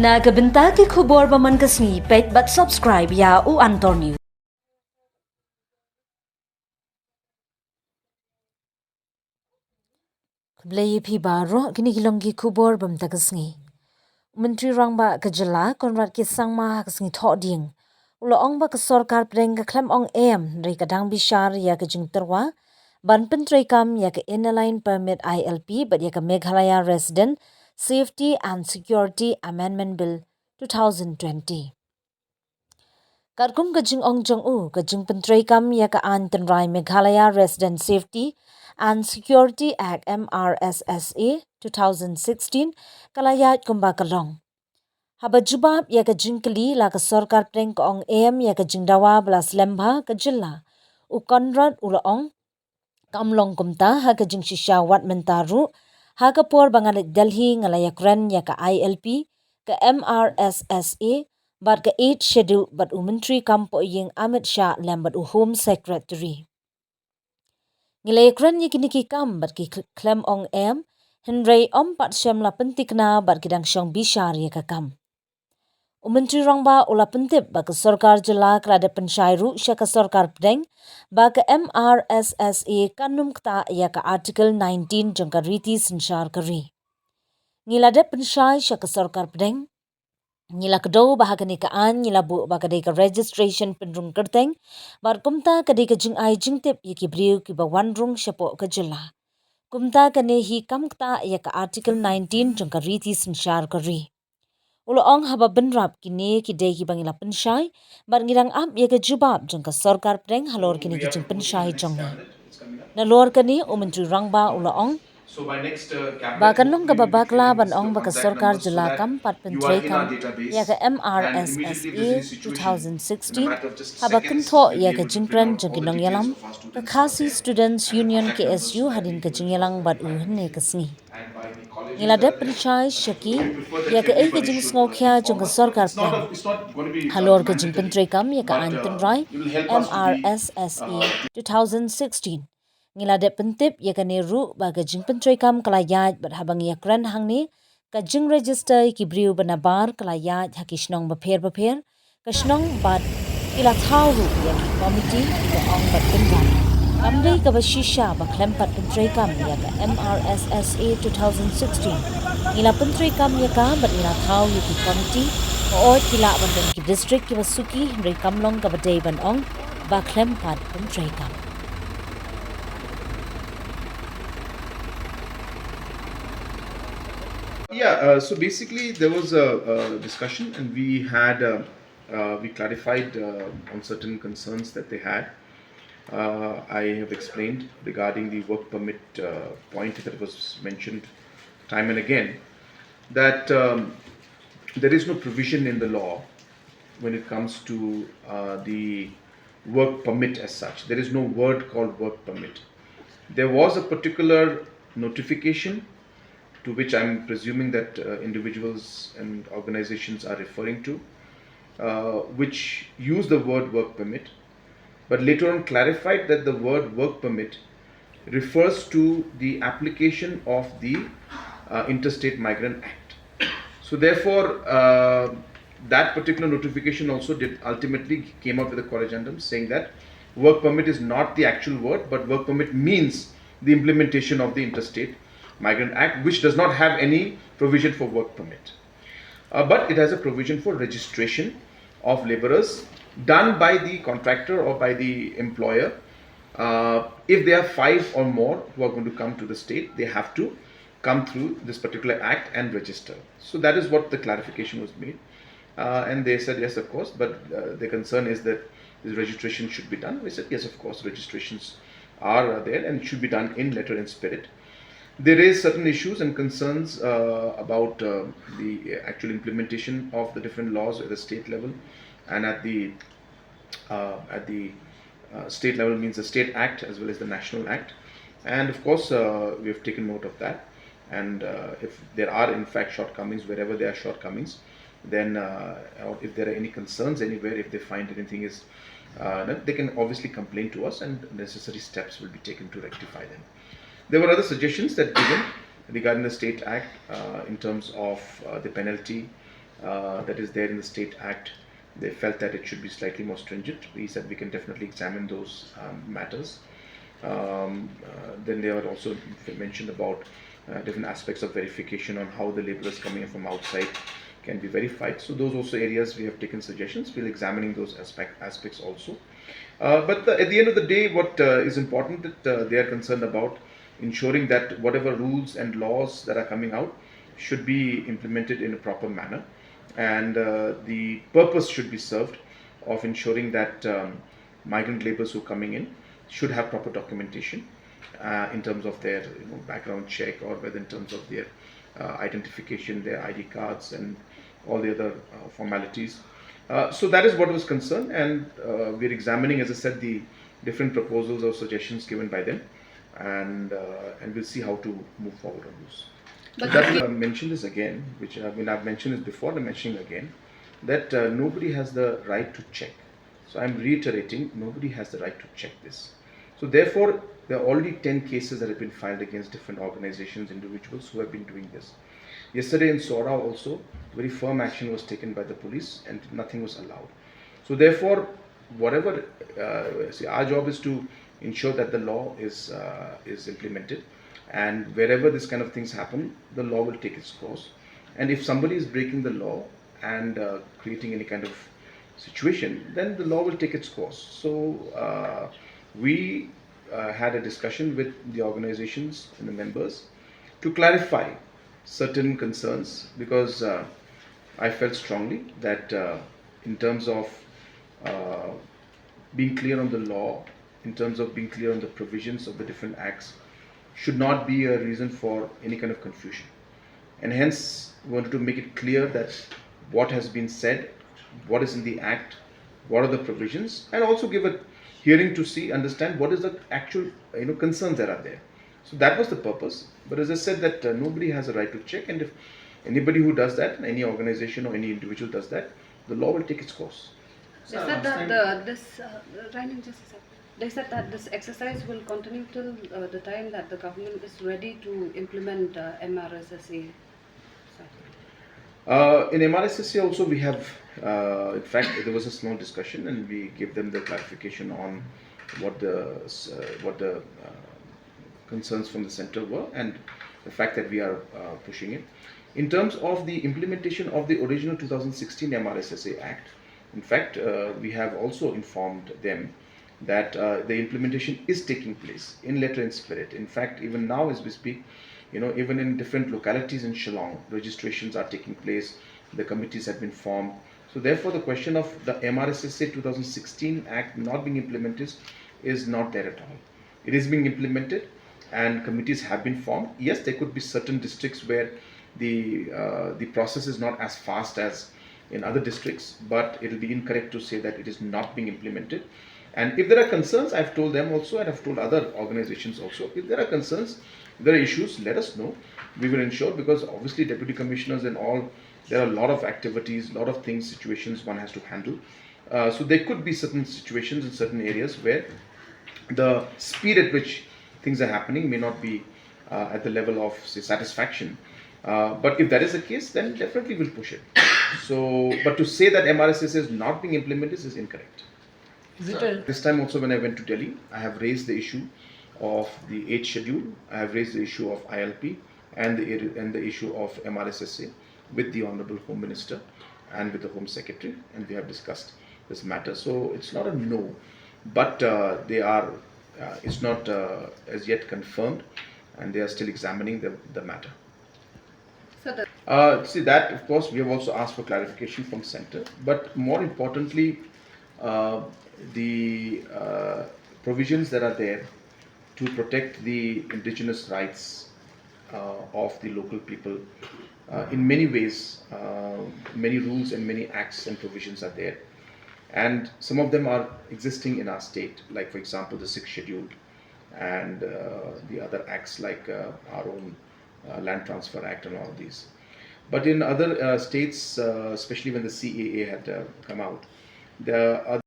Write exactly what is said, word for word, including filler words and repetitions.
Na ka bynta ki khubor ba man ka sngi, peit bad subscribe ïa U Antor News. Khublei ïa phi baroh, kine ki long ki khubor ba mynta ka sngi. U Myntri Rangbah ka jylla, Conrad K Sangma, ha ka sngi Thohdieng u la ong ba ka sorkar pdeng ka khlem ong em, hynrei ka dang bishar ïa ka jingtyrwa ban pyntreikam ïa ka Inner Line Permit, I L P, bad ïa ka Meghalaya Resident Safety and Security Amendment Bill two thousand twenty. Katkum ka jingong jong u, ka jingpyntreikam ïa ka aiñ tynrai Meghalaya Resident Safety and Security Act, M R S S A, two thousand sixteen, ka la ïaid kumba ka long. Haba jubab ïa ka jingkylli la ka sorkar pdeng ka ong em ïa ka jingdawa ba la slem bha ka jylla, u Conrad u la ong, kam long kumta ha ka jingshisha, wat mynta ruh, ha ka por ba nga leit Delhi, nga la ïakren ïa ka I L P, ka M R S S A, bad ka Eighth Schedule bad u Myntri Kam Pohïing Amit Shah lem bad u Home Secretary. Ngi la ïakren ïa kine ki kam bad ki khl-, khlem ong em, hynrei ym pat shym la pyntikna bad ki dang shong bishar ïa ka kam. U Myntri Rangbah u la pyntip ba ka sorkar jylla ka la dep pynshai ruh sha ka sorkar pdeng ba ka M R S S A kan ym ktah ïa ka Article nineteen jong ka Riti Synshar ka ri. Ngi la dep pynshai sha ka sorkar pdeng. Ngi la kdew ba ha kane ka aiñ ngi la buh ba ka dei ka registration pynrung kyrteng, bad kumta ka dei ka jingai jingtip ïa ki briew kiba wan rung shapoh ka jylla. Kumta kane hi kam ktah ïa ka Article nineteen jong ka Riti Synshar ka ri. U la ong haba bynrap kine ki dei kiba ngi la pynshai, bad ngi dang ap ïa ka jubab jong ka sorkar pdeng halor kine ki jingpynshai jong ngi. Nalor kane, u Myntri Rangbah u la ong ba kan long kaba bakla ban ong ba ka sorkar jylla kam pat pyntrei kam ïa ka M R S S A two thousand sixteen, haba kynthoh ïa ka jingkren jong ki nongïalam ka Khasi Students Union, K S U, hadien ka jingïalang bad u hynne ka sngi. Ngi la dep pynshai sha ki ïa kaei ka jingsngewkhia jong ka sorkar pdeng halor ka jingpyntreikam ïa ka aiñ tynrai M R S S A two thousand sixteen. Ngi la dep pyntip ïa kane ruh ba ka jingpyntreikam ka la ïaid, bad haba ngi ïakren hangne, ka jingregister ïa ki briew ba nabar ka la ïaid ha ki shnong bapher bapher, ka shnong bad ki la thaw ruh ïa ki komiti kiba ong bad pynban kam dei kaba shisha ba khlem pat pyntrei kam ïa ka M R S S A two thousand sixteen. Ngi la pyntrei kam ïa ka bad ngi la thaw ïa ki komiti. Hooid, ki lah ban don ki district kiba suki, hynrei kam long kaba dei ban ong ba khlem pat pyntrei kam. Yeah, uh, so basically there was a, a discussion and we had, uh, uh, we clarified uh, on certain concerns that they had. Uh, I have explained regarding the work permit uh, point that was mentioned time and again, that um, there is no provision in the law when it comes to uh, the work permit as such. There is no word called work permit. There was a particular notification to which I'm presuming that uh, individuals and organizations are referring to, uh, which use the word work permit, but later on clarified that the word work permit refers to the application of the uh, Interstate Migrant Act. So therefore, uh, that particular notification also did ultimately came out with a corrigendum saying that work permit is not the actual word, but work permit means the implementation of the Interstate Migrant Act, which does not have any provision for work permit. Uh, but it has a provision for registration of laborers done by the contractor or by the employer. Uh, if there are five or more who are going to come to the state, they have to come through this particular act and register. So that is what the clarification was made. Uh, and they said, yes, of course, but uh, the concern is that this registration should be done. We said, yes, of course, registrations are uh, there and should be done in letter and spirit. They raised certain issues and concerns uh, about uh, the actual implementation of the different laws at the state level and at the uh, at the uh, state level, means the state act as well as the national act. And of course, uh, we have taken note of that. And uh, if there are in fact shortcomings, wherever there are shortcomings, then uh, or if there are any concerns anywhere, if they find anything is uh, then they can obviously complain to us, and necessary steps will be taken to rectify them. There were other suggestions that given regarding the State Act uh, in terms of uh, the penalty uh, that is there in the State Act, they felt that it should be slightly more stringent. We said we can definitely examine those um, matters. Um, uh, then they had also mentioned about uh, different aspects of verification on how the laborers coming in from outside can be verified. So those also areas we have taken suggestions. We'll examining those aspect, aspects also. Uh, but the, at the end of the day, what uh, is important that uh, they are concerned about ensuring that whatever rules and laws that are coming out should be implemented in a proper manner, and uh, the purpose should be served of ensuring that um, migrant laborers who are coming in should have proper documentation uh, in terms of their, you know, background check, or whether in terms of their uh, identification, their I D cards, and all the other uh, formalities. Uh, so that is what was concerned, and uh, we're examining, as I said, the different proposals or suggestions given by them, and uh, and we'll see how to move forward on those. But that I mentioned this again, which I mean I've mentioned this before, I'm mentioning again, that uh, nobody has the right to check. So I'm reiterating, nobody has the right to check this. So therefore, there are already ten cases that have been filed against different organizations, individuals who have been doing this. Yesterday in Sohra also, very firm action was taken by the police and nothing was allowed. So therefore, whatever, uh, see, our job is to ensure that the law is uh, is implemented, and wherever this kind of things happen, the law will take its course. And if somebody is breaking the law and uh, creating any kind of situation, then the law will take its course. So uh, we uh, had a discussion with the organizations and the members to clarify certain concerns, because uh, I felt strongly that uh, in terms of uh, being clear on the law, in terms of being clear on the provisions of the different acts, should not be a reason for any kind of confusion. And hence, we wanted to make it clear that what has been said, what is in the act, what are the provisions, and also give a hearing to see, understand what is the actual, you know, concerns that are there. So that was the purpose. But as I said, that uh, nobody has a right to check, and if anybody who does that, any organization or any individual does that, the law will take its course. They said that the, this, uh, Rani, just a second. They said that this exercise will continue till uh, the time that the government is ready to implement uh, M R S S A. Uh, in M R S S A also we have, uh, in fact, there was a small discussion and we gave them the clarification on what the uh, what the uh, concerns from the center were and the fact that we are uh, pushing it. In terms of the implementation of the original two thousand sixteen M R S S A Act, in fact, uh, we have also informed them that uh, the implementation is taking place in letter and spirit. In fact, even now as we speak, you know, even in different localities in Shillong, registrations are taking place, the committees have been formed. So therefore, the question of the M R S S A two thousand sixteen Act not being implemented is not there at all. It is being implemented and committees have been formed. Yes, there could be certain districts where the uh, the process is not as fast as in other districts, but it will be incorrect to say that it is not being implemented. And if there are concerns, I've told them also, and I've told other organizations also, if there are concerns, if there are issues, let us know. We will ensure, because obviously deputy commissioners and all, there are a lot of activities, a lot of things, situations one has to handle. Uh, so there could be certain situations in certain areas where the speed at which things are happening may not be uh, at the level of, say, satisfaction. Uh, but if that is the case, then definitely we'll push it. So, but to say that M R S S A is not being implemented is incorrect. Is it a, This time also, when I went to Delhi, I have raised the issue of the eighth schedule. I have raised the issue of I L P and the and the issue of M R S S A with the Honorable Home Minister and with the Home Secretary, and we have discussed this matter. So it's not a no, but uh, they are. Uh, it's not uh, as yet confirmed, and they are still examining the, the matter. So the Uh, see that, of course, we have also asked for clarification from center, but more importantly, uh, the uh, provisions that are there to protect the indigenous rights uh, of the local people. Uh, in many ways, uh, many rules and many acts and provisions are there, and some of them are existing in our state, like, for example, the Sixth Schedule and uh, the other acts like uh, our own uh, Land Transfer Act and all these. But in other uh, states, uh, especially when the C A A had uh, come out, the